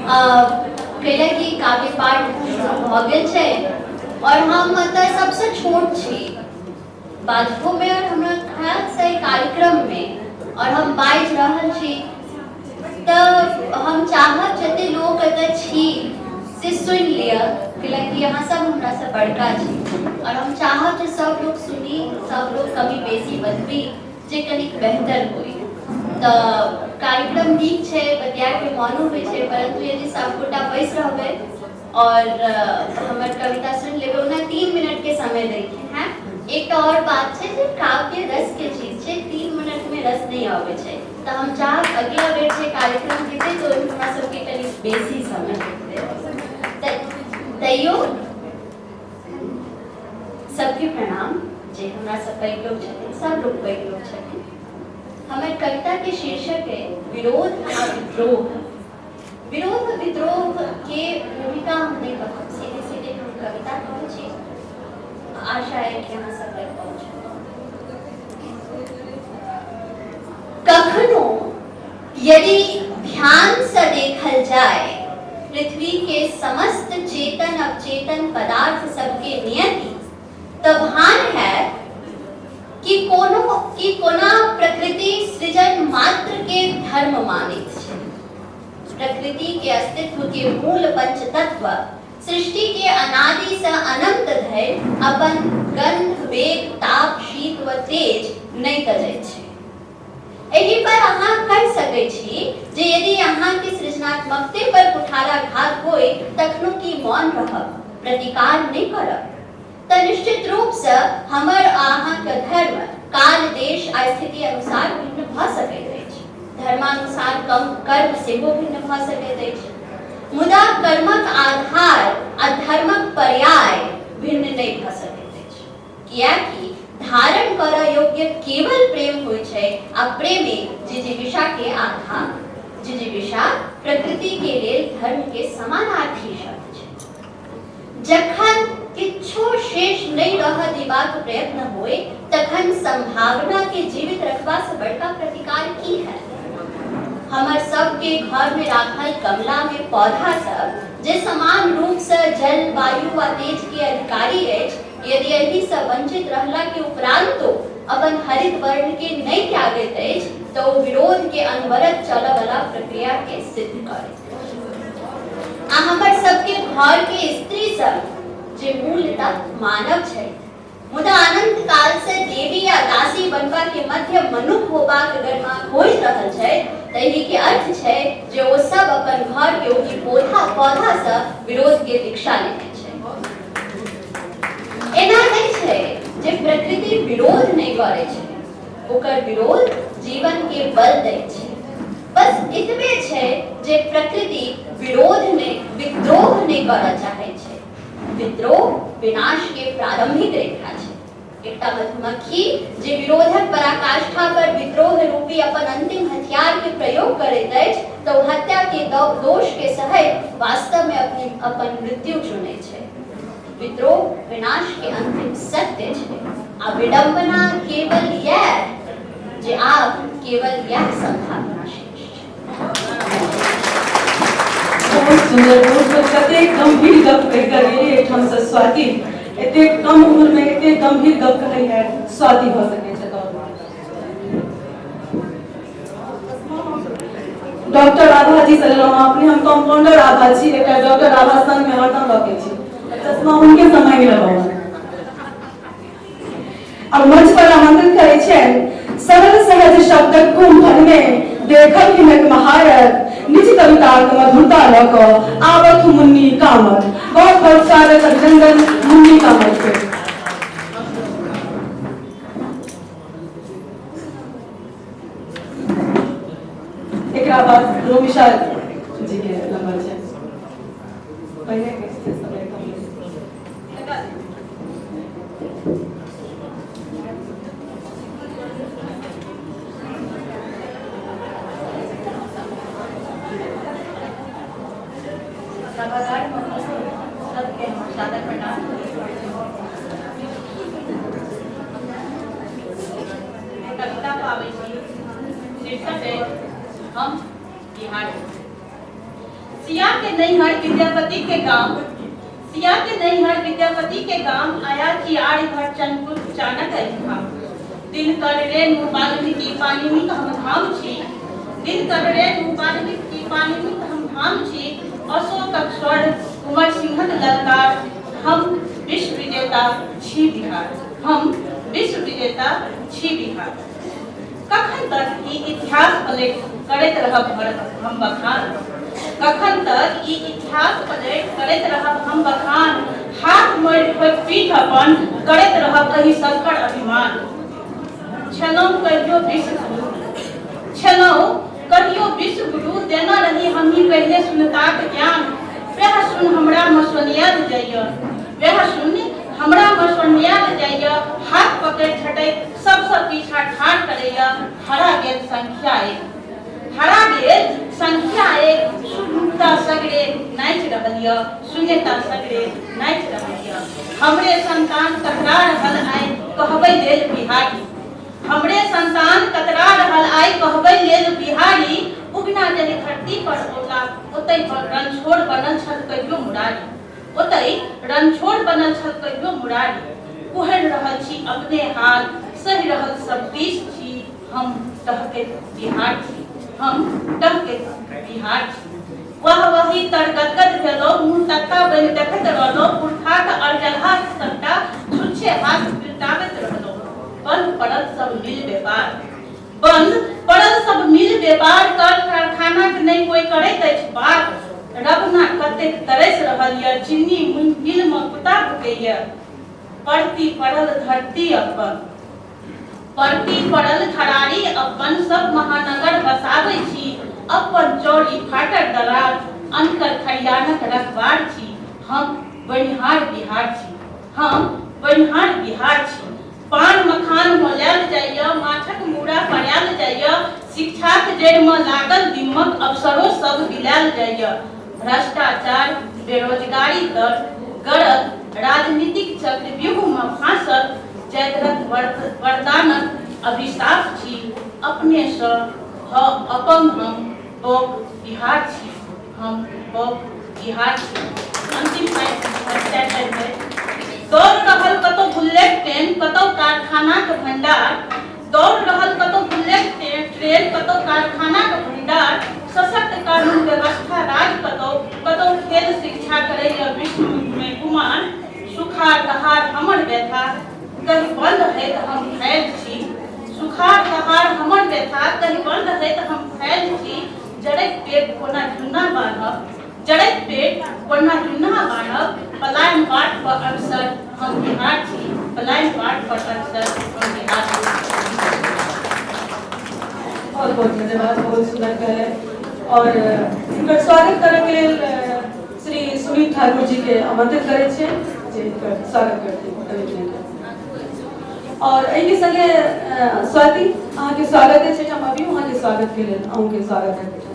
कैला कि काव्य पाठ शुरू भऽ गेल छै और हम एतऽ सबसँ छोट छी बाजबोमे और हमरा ख्यालसँ एहि कार्यक्रममे और हम बाजि रहल छी तऽ हम चाहब जते लोक एतऽ छी से सुनि लिअ, कैलाकि अहाँ सब हमरासँ बड़का छी और हम चाहब जे सब लोक सुनी, सब लोक कमी बेसी बतबी जे कनिक बेहतर होइ। तऽ कार्यक्रम नीक छै, बतियाके मोनो होइ छै, परंतु यदि सबगोटा बैस रहबै और हमर कविता सुनि लेबै, ओना 3 मिनट के समय दैके हैं। एकटा और बात छै जे काव्य रस के चीज छै, 3 मिनट में रस नहीं आबै छै, तऽ हम चाहब अगिला बेर जे कार्यक्रम हेतै तऽ ओहिमे हमरा सबके कनि बेसी समय हेतै। तैयो सबके प्रणाम, जे हमरा सब पैघ लोग छथिन, सब लोग पैघ लोग छथिन। हमर कविता के शीर्षक है विरोध आ विद्रोह। विरोध विद्रोह के भूमिका हम नहीं कहब, सीधे सीधे हम कविता कहै छी। आशा है कि अहाँ सब लग पहुँचब। कखनो यदि ध्यान से देखल जाय पृथ्वी के समस्त चेतन अवचेतन पदार्थ सबके नियति, तब भान है कि कोनो कि कोना प्रकृति सृजन मात्र के धर्म मानैत छै। प्रकृति के अस्तित्व के मूल पंचतत्व सृष्टि के अनादि से अनंत धरि अपन गंध, वेग, ताप, शीत व तेज नहि तजैत छै। एहि पर अहाँ कहि सकै छी जे यदि अहाँ के सृजनात्मकते पर कुठाराघात होय तखनो की मौन रहब, प्रतिकार नहि करब? तऽ निश्चित रूप से हमर आ अहाँके धर्म काल, देश आ स्थिति अनुसार भिन्न भऽ सकैत अछि। धर्मानुसार कम कर्म सेहो भिन्न भऽ सकैत अछि, मुदा कर्मक आधार आ धर्मक पर्याय भिन्न नहि भऽ सकैत अछि, कियाकि धारण करऽ योग्य केवल प्रेम होइ छै आ प्रेमे जिजीविषा के आधार। जिजीविषा प्रकृति के लेल धर्म के समानार्थी शब्द छै। जखन किछु शेष नहि रहऽ देबाक प्रयत्न होय तखन संभावना के जीवित रखबा से बड़का प्रतिकार की है? हमर सबके घर में राखल गमला में पौधा सब जे समान रूप से जल, वायु आ तेज के अधिकारी अछि, यदि एहि से वंचित रहला के उपरांतो अपन हरित वर्ण के नहि त्यागैत अछि तऽ ओ विरोध के अनवरत चलऽ वाला प्रक्रिया के सिद्ध करैत। आ हमर सबके घर के स्त्री सब जे मूलतः मानव छै, मुदा अनंत काल से देवी या दासी बनबा के मध्य मनुख होबाक गरिमा खोजि रहल छै, तही के अर्थ छै जे ओ सब अपन घर के ओहि पौधा पौधा से विरोध के दीक्षा लेने छै। एना नहि छै जे प्रकृति विरोध नहि करै छै, ओकर विरोध जीवन के बल दै छै। बस एतबे छै जे प्रकृति विरोध नहि, विद्रोह नहि करऽ चाहै छै। विद्रोह विनाश के प्रारंभिक रेखा छै। एकटा मधुमक्खी जे विरोधक पराकाष्ठा पर विद्रोह रूपी अपन अंतिम हथियार के प्रयोग करैत अछि तऽ ओ हत्या के दोष के सहैत वास्तव में अपने अपन मृत्यु चुनै छै। विद्रोह विनाश के अंतिम सत्य छै आ विडंबना केवल यैह जे आब केवल यैह संभावना शेष छै। बहुत सुंदर, बहुत सुंदर। कतेक गंभीर गप कहि कऽ गेली एहिठाम से स्वाति। एतेक कम उम्र में एतेक गंभीर गप कहै है स्वाति भऽ सकै छै। डॉक्टर आभा जी से लेलहुँ अपने। हम कम्पाउंडर आभा छी, एकटा डॉक्टर आभा संग में हरदम रखै छी, चश्मा हुनके से मांगि लेलहुँ। अब मंच पर आमंत्रित करै छियनि सरल सहज शब्दक कुंभन में देखल हिनक महारत, निज कविताक मधुरता लऽ कऽ आबथु मुन्नी कामत। बहुत बहुत स्वागत अभिनंदन मुन्नी कामत के। एकरा बाद रोमिशा जी के नंबर छै। पहिले के समय कम। सभागार में सबके हमर सादर प्रणाम। कविता पाबै छी, शीर्षक अछि हम बिहारी। सिया के नैहर विद्यापति के गाम, सिया के नैहर विद्यापति के गाम, आया की आर्य भट्ट चंद्रगुप्त चाणक्य एहिठाम। दिनकर रेणु वाल्मीकि पाणिनिक हम धाम छी, दिनकर रेणु वाल्मीकि पाणिनिक हम धाम छी, अशोकक स्वर कुंवर सिंहक ललकार, हम विश्व विजेता छी बिहार, हम विश्व विजेता छी बिहार। कखन तक ई इतिहास पलटि करैत रहब हम बखान, कखन तक ई इतिहास पलटि करैत रहब हम बखान, हाथ मोड़ि ठोकि पीठ अपन करैत रहब एहि सबपर अभिमान। छलहुँ कहियो विश्वगुरु, छलहुँ कहियो विश्वगुरु, देना रही हमही पहिले सुनताक ज्ञान, वएह सुन हमरा मसोनियाल जाइए, वएह सुन हमरा मसोनियाल जाइए, हाथ पकड़ि झटकि सबसँ पीछा ठाढ़ करैए, हरा गेल संख्या एक, हरा गेल संख्या एक, शून्यता सगरे नाचि रहल यऽ, शून्यता सगरे नाचि रहल यऽ। हमरे संतान कतरा रहल आइ कहबै लेल बिहारी, हमरे संतान कतरा रहल आइ कहबै लेल बिहारी, उगना जहि धरती पर औला ओतहि रणछोड़ बनल छल कहियो मुरारी, ओतहि रणछोड़ बनल छल कहियो मुरारी। कुहरि रहल छी अपने हाल, सहि रहल सब दिस छी, हम टहकैत बिहार छी, हम टहकैत बिहार छी। वाह वाही तर गदगद भेलहुँ, मुँह तत्ता बनि देखैत रहलहुँ, पुरखाक अरजलहा सबटा छुच्छे हाथ पिलटाबैत रहलहुँ। बंद पड़ल सब मिल व्यापार, बंद पड़ल सब मिल व्यापार, कर कारखानाक नहि कोई करैत अछि बात, रबना कतेक तरसि रहल यऽ, चीनी मिलमे कुत्ता भुकैए। परती पड़ल धरती अपन, परती पड़ल घरारी अपन, सब महानगर बसाबै छी, अपन चौरी फाटर दरार, अनकर खरियानक रखबार छी, हम बनिहार बिहार छी, हम बनिहार बिहार छी। पान मखान मोलायल जाइए, माछक मूड़ा पड़ायल जाइए, शिक्षाक जड़िमे लागल दिमक अवसरो सब बिलायल जाइए। भ्रष्टाचार बेरोजगारी तर गड़ल, राजनीतिक चक्रव्यूहमे फाँसल, जयद्रथ वरदानक अभिशाप छी, अपनेसँ भऽ अपंग हम बौक बिहार छी, हम बौक बिहार छी। अंतिम पाँच। दौड़ रहल कतौ बुलेट ट्रेन, कतौ कारखानाक भंडार, दौड़ रहल कतौ बुलेट ट्रेन, कतौ कारखानाक भंडार, सशक्त कानून व्यवस्था राज कतौ, कतौ खेल शिक्षा करैया विश्वमे गुमान, सुखार दहार हमर व्यथा कहि बंद होइत हम फैल छी, सुखार दहार हमर व्यथा कहि बंद होइत हम फैल छी, जड़ैत पेट कोना जुन्ना बान्हब, जड़ैत पेट कोना जुन्ना बान्हब, पलायन बाट पर अक्सर हम बिहार छी, पलायन बाट पर अक्सर हम बिहार छी। बहुत बहुत धन्यवाद, बहुत सुंदर कहले और हुनकर स्वागत करैके लेल श्री सुनील ठाकुर जी के आमंत्रित करै छियै जे हुनकर स्वागत करथिन कविता के। और एहिके संगे स्वाति अहाँके स्वागत अछि एहिठाम अबियौ, अहाँके स्वागत के लेल अहूँके स्वागत है।